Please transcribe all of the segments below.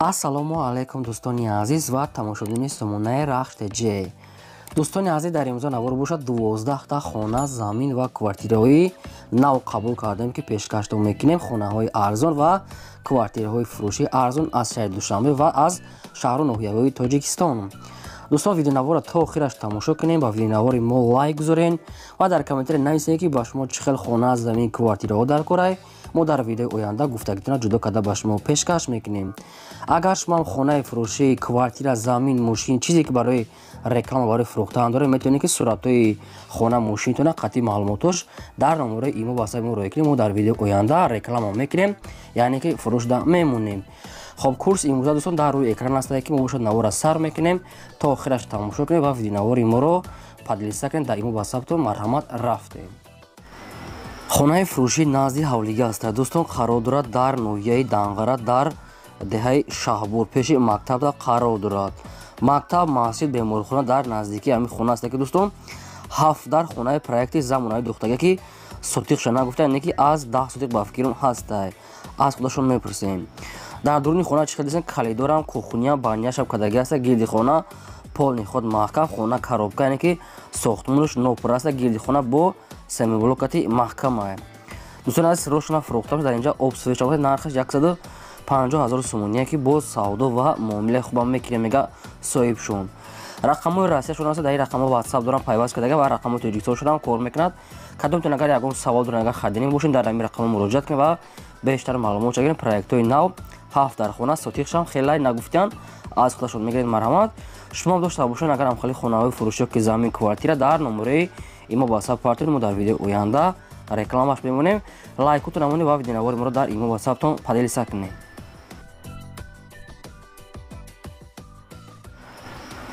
Ассалому алайкум дӯстони азиз ва тамошобинони сомонаи Рахш ТЖ. Дӯстони азиз, дар имрӯза навор бошад 12 та хона, замин ва квартираҳои нав қабул кардем, ки пешкаштон мекунем. Хонаҳои арзон ва квартираҳои фурӯшии арзон аз шаҳри Душанбе ва аз шаҳру ноҳияҳои Тоҷикистон. Дӯстон, видеонаворро то охираш тамошо кунем, ба видеонавори мо лайк гузорен ва дар комментария нависед, ки ба шумо чӣ хел хона, замин, квартираҳо дар корай. Мо дар видеои оянда гуфтагитона ҷудо карда ба шумо пешкаш мекунем. Агар шумо хонаи фурӯшӣ, квартира, замин, мошин, чизе ки барои реклама, барои фурӯхтан доред, метавонед ки суратҳои хона, мошинтона қатъи маълумотош дар номерои имо ватсапи мо роя кунем. Мо дар видеои оянда реклама мекунем, яъне ки фурӯшда мемонем. Хоб, курс имрӯза, дӯстон, дар рӯи экран аст, ки мо бошад навора сар мекунем, то охираш тамошо кунем ва видеонавори моро поделиться кунем дар имо ватсаптон. Марҳамат, рафтем. Хонаи фурӯшӣ назди ҳавлига аст, дӯстон, қарор дорад дар ноҳияи Данғара, дар деҳаи Шаҳбур, пеши мактабда қарор дорад. Мактаб, масҷид, беморхона дар наздикии ҳамин хона аст, ки дӯстон 7 дар хонаи проекти замонави духтага, ки сотиқша нагуфта, яъне ки аз 10 сотиқ ба фикрум ҳастай. Аз худашон мепурсем. Дар дуруни хона чӣ хел дидем, калидорам, кухняам, баняшам кадаги аст, гирди хона полный ход маҳкам, хона коробка, яъне ки сохтмонаш нопур аст, гирди хона бо семиблокати маҳкама. Дӯстони азиз, рошона фурӯхта дар инҷа об свеча, нархаш 150 ҳазор сомонӣ, ки боз савдо ва муомилаи хубам мекунем, мега соҳибшон. Рақамҳои Россияшон аст, дар ин рақамҳо ватсап дорам пайваст кардага ва рақамҳои Тоҷикистоншонам кор мекунад. Кадомтон агар ягон савол доред, агар харидани бошед, дар ҳамин рақамҳо муроҷиат кунед ва бештар маълумот гиред. Проектҳои нав, 7 дар хона, сотиқшам хелай нагуфтиянд, аз худашон мегиред. Марҳамат, шумо дошта бошед агар ҳамхели хонаҳои фурӯшиё ки замин, квартира, дар номерои имо ватсап партоед, мо дар видеои оянда рекламаш мемонем. Лайкотон намонед ва видеонавори моро дар имо ватсаптон поделиться кунед.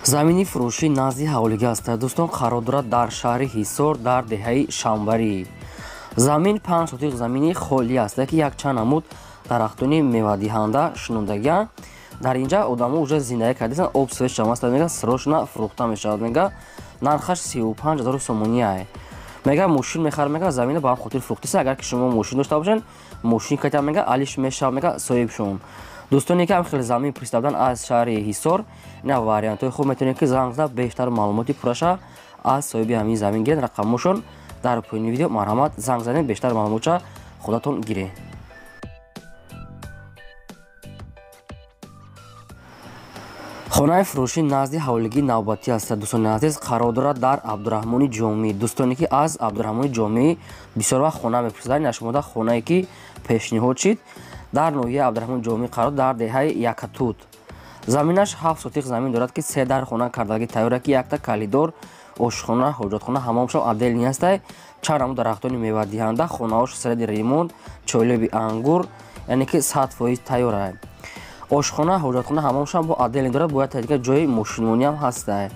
Замини фурӯшӣ назди ҳавлига аст, дӯстон, қарор дорад дар шаҳри Ҳисор, дар деҳаи Шамбарӣ. Замин 5 сотиқ замини холӣ аст, ки якчанд намуд дарахтони мевадиҳанда шунондагианд. Дар инҷа одамо уже зиндагӣ кардастанд, об свеч аст, мега срочно фурӯхта мешавад, мега нархаш 35 ҳазор сомонӣ. Мега мошин мехарад, мега замина ба ҳам хотир фурӯхтист. Агар ки шумо мошин дошта бошед, мошин ката, мега алиш мешавад, мега соҳибшон. Дӯстоне ки ҳам хеле замин пурсида аз шаҳри Ҳисор, ина вариантҳои хуб, метавонед ки занг зада бештар маълумоти пурраша аз соҳиби ҳамин замин гиред. Рақамҳошон дар поёни видео, марҳамат, занг занед, бештар маълумотша худатон гиред. Хонаи фурӯшӣ назди ҳавлигии навбатӣ аст, дӯстони азиз, қарор дорад дар Абдураҳмони Ҷомӣ. Дӯстоне ки аз Абдураҳмони Ҷомӣ бисёр вақт хона мепурсиданд, ина шумода хонае ки пешниҳод шид дар ноҳияи Абдураҳмони Ҷомӣ, қарор дар деҳаи Якатут. Заминаш 7 сотиқ замин дорад, ки 3 дар хона кардаги тайёра, ки якта калидор, ошхона, ҳоҷатхона, ҳамомшон отдельный ҳастай. Чанд намуд дарахтони мевадиҳанда, хонаҳош среди ремонт, чойлеби ангур, яъне ки 100% тайёра. Ошхона, ҳоҷатхона, ҳамомшам бо отдельный дорад, бояд дигар ҷои мошинмониам ҳастай.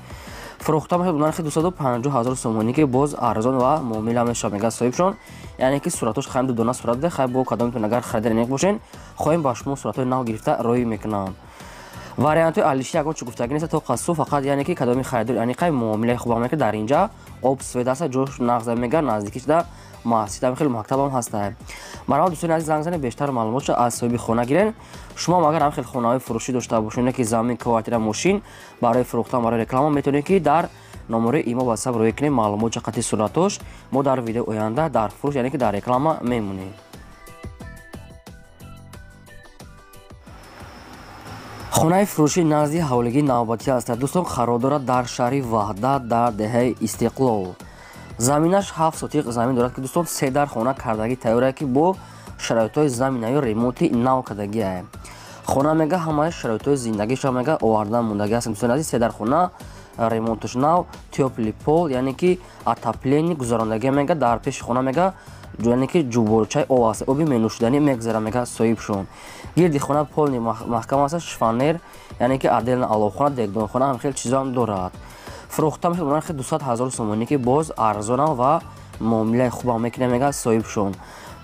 Фурӯхта мешавад нархи 250 ҳазор сомонӣ, ки боз арзон ва муомила мешавад, мега соҳибшон. Яъне ки суратҳош хаем дудона сурат де, хай бо кадомтон агар харидани бошед, хоҳем ба шумо суратҳои нав гирифта роӣ мекунам. Вариантҳои алиши ягон чӣ гуфтагӣ нест, то қасу фақат яъне ки кадоми харидор, яъне қай муомилаи хуб мекунад. Дар инҷа об свет аст, ҷош нағз, мега наздикиш да масҷид, хеле мактабам ҳаст. Марҳамат, дӯстони азиз, занг занед, бештар маълумотшо аз соҳиби хона гиред. Шумо агар ҳам хел хонаҳои фурӯшӣ дошта бошед, ки замин, квартира, мошин барои фурӯхтан, барои реклама, метавонед ки дар номерои имо ватсап роя кунед маълумотшо қатъи суратош. Мо дар видеои оянда дар фурӯш, яъне ки дар реклама мемонем. Хонаи фурӯшӣ назди ҳавлигии навбатӣ аст, дӯстон, қарор дорад дар шаҳри Ваҳдат, дар деҳаи Истиқлол. Заминаш 7 сотиқ замин дорад, ки дӯстон 3 дар хона кардагӣ тайёра, ки бо шароитҳои заминави ремонти нав кардагиа. Хона, мега, ҳамаи шароитҳои зиндагиша, мега, овардан мондагӣ аст. Дӯстони азиз, 3 дар хона, ремонташ нав, тёплый пол, яъне ки отопление гузарондагӣ, мега дар пеши хона, мега яъне ки ҷуборчаи об аст, оби менӯшиданӣ мегузара, мега соҳибшон. Гирди хона полный маҳкам аст, шифонер, яъне ки отдельно аловхона, дегдонхона, ҳам хел чизоам дорад. Фурӯхта мешавад нархи 200 ҳазор сомонӣ, ки боз арзонам ва муомилаи хубам мекунад, мега соҳибшон.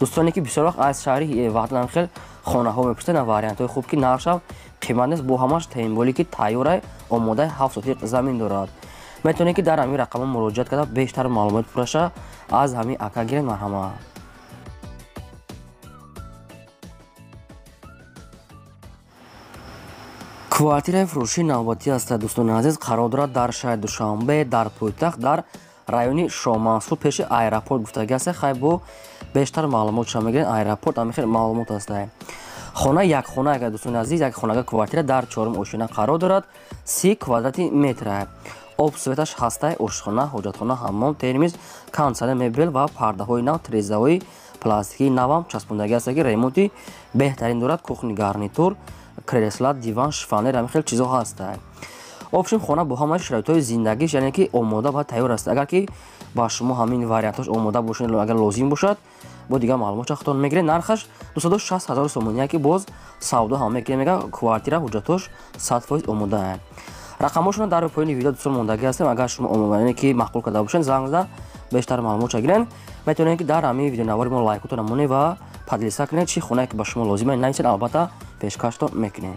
Дӯстоне ки бисёр вақт аз шаҳри Ваҳдат ҳам хел хонаҳо мепурсанд, вариантҳои хуб, ки нархшам қимат нест, бо ҳамаш темболе ки тайёрай, омодаи 7 сотиқ замин дорад. Метавонед ки дар ҳамин рақамҳо муроҷиат карда бештар маълумот пурраша аз ҳамин ака гиред. Марҳамат. Квартираи фурӯшии навбатӣ аст, дӯстони азиз, қарор дорад дар шаҳри Душанбе, дар пойтахт, дар райони Шоҳмансур, пеши аэропорт гуфтагӣ аст. Хай, бо бештар маълумот шума мегиред, аэропорт ҳамин хел маълумот аст. Хона як хона, агар дӯстони азиз, як хонага квартира дар чорум ошёна қарор дорад, 30 квадрати метр. Об светаш ҳастай, ошхона, ҳоҷатхона, ҳаммом, термиз, кондитсионер, мебел ва пардаҳои нав, тирезаҳои пластикии навам часпондагӣ аст, ки ремонти беҳтарин дорад. Кухни гарнитур, кресла, диван, шифонер, ҳамин хел чизо ҳастай. Общем, хона бо ҳамаи шароитҳои зиндагиш, яъне ки омода ва тайёр аст. Агар ки ба шумо ҳамин вариантҳош омода бошад, агар лозим бошад, бо дигар маълумотша худтон мегиред. Нархаш 260 ҳазор сомония, ки боз савдо ҳам мекунем. Мега, квартира ҳуҷҷатош 100% омода. Рақамҳошона дар поёни видео, дӯстон, мондагӣ ҳастем. Агар шумо яъне ки маъқул карда бошед, занг зада бештар маълумотша гиред. Метавонед, ки дар ҳамин видеонавори мо лайкотона монед ва поделиться кунед. Чӣ хонае ки ба шумо лозима, нависед, албатта пешкаштон мекунем.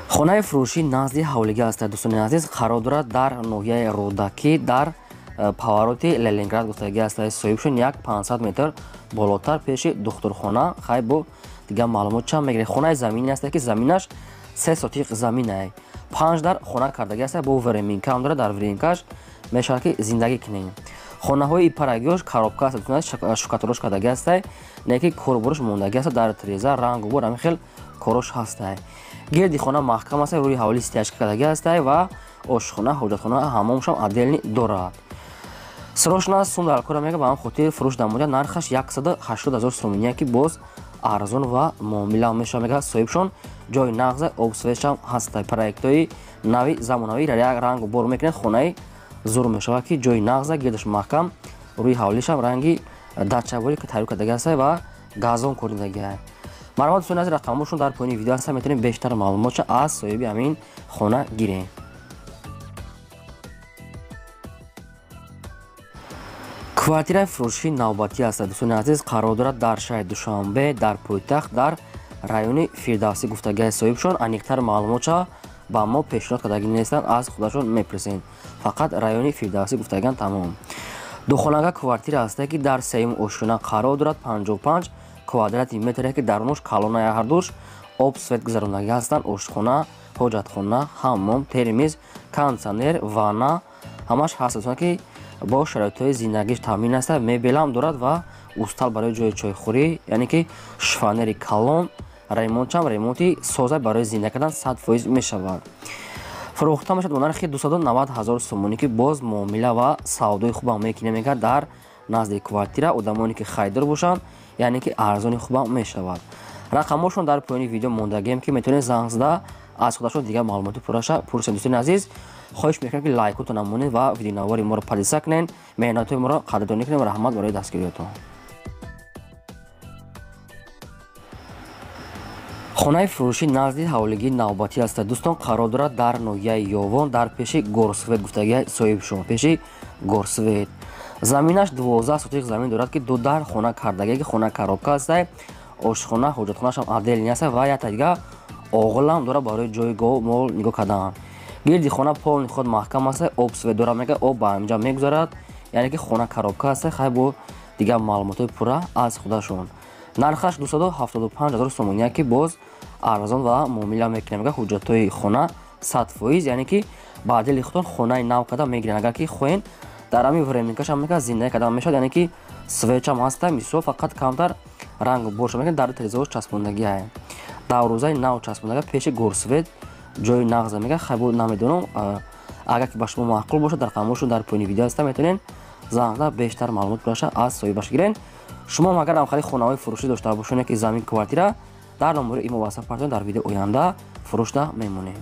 Хонаи фурӯшӣ назди ҳавлига аст, дӯстони азиз, қарор дорад дар ноҳияи Рӯдакӣ, дар повороти Ленинград гуфтагӣ аст. Соҳибшон як 500 метр болотар, пеши духтурхона. Хай, бо дигар маълумот чанд мегиред. Хонаи заминӣ аст, ки заминаш 3 сотиқ заминае, панҷ дар хона кардагӣ аст, бо временка ҳам дорад, дар временкаш мешавад, ки зиндагӣ кунем. Хонаҳои парагиёш коробка аст, штукатурка кардагӣ астай, не ки корборш мондагӣ аст, дар тиреза рангу бор ҳамин хел корош ҳастай. Гирди хона маҳкам аст, рӯи ҳавлӣ стяжка кардагӣ ҳастай ва ошхона, ҳоҷатхона, ҳаммомшам отдельный дорад. Срочно сум дар кора, мега, ба ҳам хотир фурӯш дамода. Нархаш 180 ҳазор сомония, ки боз арзон ва муомила мешавад, мега соҳибшон. Ҷои нағза, об светшам ҳастай. Проектҳои нави замонавӣ, як рангу бор мекунед, хонаи зур мешавад, ки ҷои нағза, гирдаш маҳкам, рӯи ҳавлишам ранги дачаворӣ тайёр кардагӣ ҳастай ва газон коридагӣ. Марҳамат, дӯстони азиз, рақамҳошон дар поёни видео ҳастанд, метавонед бештар маълумотша аз соҳиби ҳамин хона гирем. Квартираи фурӯшии навбатӣ аст, дӯстони азиз, қарор дорад дар шаҳри Душанбе, дар пойтахт, дар райони Фирдавсӣ гуфтагиҳои соҳибшон. Аниқтар маълумотша ба мо пешниҳод кардагӣ нестанд, аз худашон мепурсем. Фақат райони Фирдавсӣ гуфтагиан, тамом. Духонага квартира ҳаста, ки дар сеюм ошёна қарор дорад, 55 квадрати метре, ки дарунаш калонаи ҳардуш, об свет гузарондагӣ ҳастанд, ошхона, ҳоҷатхона, ҳаммом, термиз, кондитсионер, ванна ҳамаш ҳаст, ки бо шароитҳои зиндагиш таъмин аст. Мебелам дорад ва устал барои ҷои чойхӯрӣ, яъне ки шифонери калон. Ремонтшам ремонти соза, барои зинда кардан 100% мешавад. Фурӯхта мешавад бо нархи 290 ҳазор сомонӣ, ки боз муомила ва савдои хубам мекунем, мегӯяд. Дар назди квартира одамоне ки харидор бошанд, яъне ки арзони хубам мешавад. Рақамҳошон дар поёни видео мондагием, ки метавонед занг зада аз худашон дигар маълумоти пурраша пурсед. Дӯстони азиз, хоҳиш мекунам, ки лайкотон монед ва видеонавори моро поделиться кунед, меҳнатҳои моро қадрдонӣ кунед. Раҳмат барои дастгириётон. Хонаи фурӯшӣ назди ҳавлигии навбатӣ аст, дӯстон, қарор дорад дар ноҳияи Ёвон, дар пеши горсовет гуфтагии соҳибшон, пеши горсовет. Заминаш 12 сотиқ замин дорад, ки ду дар хона кардагие, ки хона коробка ҳастай, ошхона, ҳоҷатхонашам отдельный аст ва якта дига оғилам дорад барои ҷои гов мол нигоҳ кардан. Гирди хона полный худ маҳкам аст, об свет дорад, мега, об ба ҳаминҷа мегузарад, яъне ки хона коробка аст. Хай, бо дигар маълумотҳои пурра аз худашон. Нархаш 275 ҳазор сомония, ки боз арзон ва муомила мекунем, мега. Ҳуҷҷатҳои хона 100%, яъне ки ба дили худтон хонаи нав карда мегирен. Агар ки хоҳен, дар ҳамин временкашам, мега, зиндагӣ кардан мешавад, яъне ки светшам ҳаста, мисол, фақат камтар ранг боша мекунад. Дар тирезаҳош часпондагиае, даврӯзаи нав часпондага, пеши горсовет, ҷои нағза, мега. Хай, бо намедонам, агар ки ба шумо маъқул бошад, дар рақамҳошон дар поёни видео ҳаста, метавонед занг зада бештар маълумот пурраша аз соҳибаш гирен. Шумо агар ҳамхали хонаҳои фурӯшӣ дошта бошед, ки замин, квартира, дар номери имо васаф партоед, дар видео оянда фурӯшда мемонем.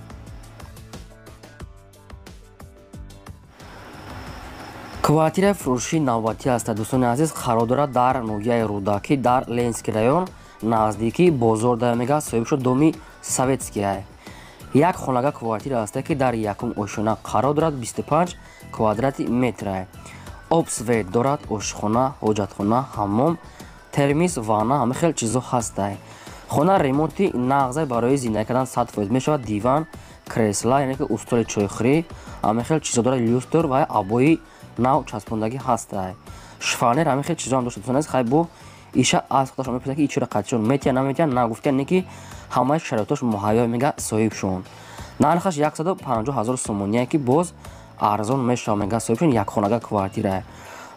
Квартираи фурӯшии навбатӣ аст, дӯстони азиз, қарор дорад дар ноҳияи Рӯдакӣ, дар Ленинский район, наздикии бозор да, мега соҳиб доми Советския. Як хонага квартира аст, ки дар якум ошёна қарор дорад, 25 квадрати метра. Об свет дорад, ошхона, ҳоҷатхона, ҳаммом, термиз, ванна, ҳама хел чизо ҳастай. Хона ремонти нағза, барои зиндагӣ кардан 100% мешавад. Диван, кресла, яъне ки устоли чойхӯрӣ, ҳама хел чизо дорад, люстр ва обои нав часпондагӣ ҳастай, шифонер, ҳамин хел чизо ҳам дошта, дӯстон азиз. Хай, бо Иша аз худашон мепурсанд, ки ичора қатишон метия наметия, нагуфтиян, не ки ҳамаи шароитош муҳайё мега соҳибшон. Нархаш 150 ҳазор сомоние, ки боз арзон мешава мега соҳибшон, якхонага квартира.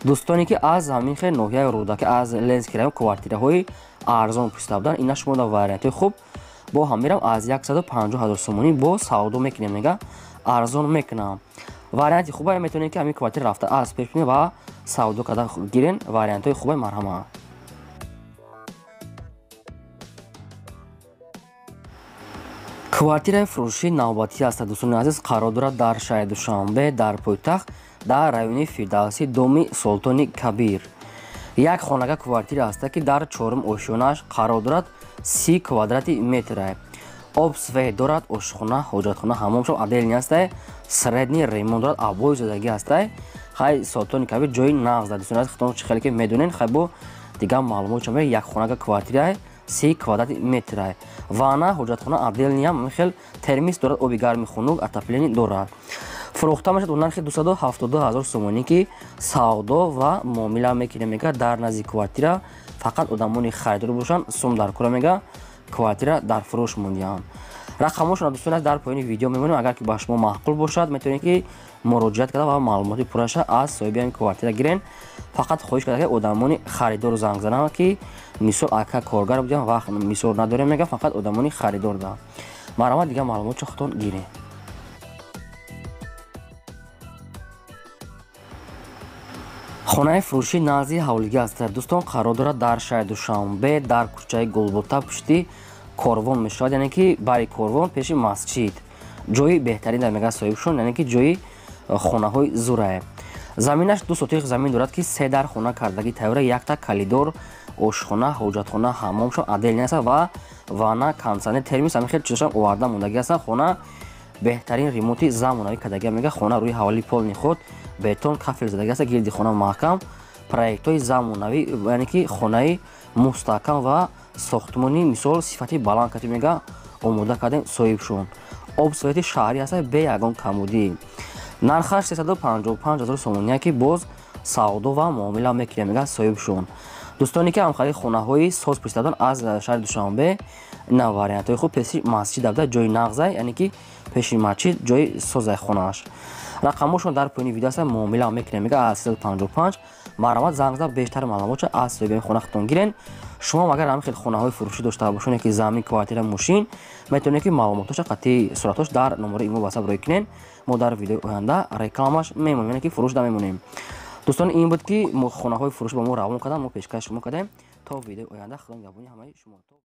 Дӯстоне ки аз ҳамин хел ноҳияи Рӯдаки, аз Ленинский район квартираҳои арзон пурсида буданд, ина шумо дар вариантҳои хуб бо ҳамирам аз 150 ҳазор сомонӣ бо савдо мекунем мега, арзон мекунам. Варианти хубае, метавонед ки ҳамин квартира рафта аз пеш кунед ва савдо карда гирен. Вариантҳои хубае, марҳамат. Квартираи фурӯшии навбатӣ аст, дӯстони азиз, қарор дорад дар шаҳри Душанбе, дар пойтахт, дар райони Фирдавсӣ, доми Султони Кабир. Як хонага квартира аст, ки дар чорум ошёнааш қарор дорад, 30 квадрати метра. Об свет дорад, ошхона, ҳоҷатхона, ҳамомшон отдельный аст, средний ремонт дорад, обои задагӣ аст. Хай Султони Кабир ҷои нағз дар дӯстони азиз, худтон чӣ хеле ки медонед, хай бо дигар маълумот ча як хонага квартира 30 квадрати метра. Ванна, ҳоҷатхона отдельный ҳам хел термис дорад, оби гарми хунук, отопление дорад. Фурӯхта мешавад бо нархи 272 ҳазор сомонӣ, ки савдо ва муомила мекунем мега. Дар назди квартира фақат одамони харидор бошанд, сум дар кора мега, квартира дар фурӯш мондиҳанд. Рақамҳошонро дӯстони азиз дар поёни видео мемонем. Агар ки ба шумо маъқул бошад, метавонед ки муроҷиат карда ва маълумоти пурраша аз соҳиби ҳамин квартира гирен. Фақат хоҳиш карда, ки одамони харидорро занг зананд, ки мисол ака коргар будем, вақт мисол надорем мега, фақат одамони харидор да. Марҳамат, дигар маълумотшо худтон гирен. Хонаи фурӯшӣ назди ҳавлигӣ аст, дӯстон, қарор дорад дар шаҳри Душанбе, дар кӯчаи Гулбута, пушти корвон мешавад, яъне ки бари корвон, пеши масҷид. Ҷои беҳтарин дар мега соҳибшон, яъне ки ҷои хонаҳои зурае. Заминаш 2 сотиқ замин дорад, ки 3 дар хона кардагӣ тайёра, якта калидор, ошхона, ҳоҷатхона, ҳамомшон отдельный аст ва ванна, кондитсионер, термис, ҳамин хел чизошам оварда мондагӣ ҳастанд. Хона беҳтарин ремонти замонавӣ кардагӣ мега. Хона рӯи ҳавлии полни худ бетон кафел задагӣ аст, гирди хона маҳкам, проектҳои замонавӣ, яъне ки хонаи мустаҳкам ва сохтмони мисол сифати баланд кати мега омода кардем соҳибшон. Об свети шаҳрӣ аст, бе ягон камудӣ. Нархаш 355 ҳазор сомоние, ки боз савдо ва муомила мекунем мега соҳибшон. Дӯстоне ки ҳамхари хонаҳои соз пурсидадон аз шаҳри Душанбе, ина вариантҳои хуб, пеши масҷид абда ҷои нағзай, яъне ки пеши масҷид ҷои созай хонааш. Рақамҳошон дар поёни видео аст, муомила мекунем мега аз 355. Марҳамат, занг зада бештар маълумотшо аз соҳиби хона худтон гирен. Шумо агар ҳамин хел хонаҳои фурӯшӣ дошта бошед, ки замин, квартира, мошин, метавонед ки маълумотҳоша қатъи суратҳош дар номарои имо WhatsApp рӯй кунед. Мо дар видеои оянда рекламаш мемонем, яъне ки фурӯш намемонем. Дӯстон, ин буд ки хонаҳои фурӯшӣ ба мо равон карданд, мо пешкаш шумо кардем. То видеои оянда, Худо нигаҳбони ҳамаи шумо.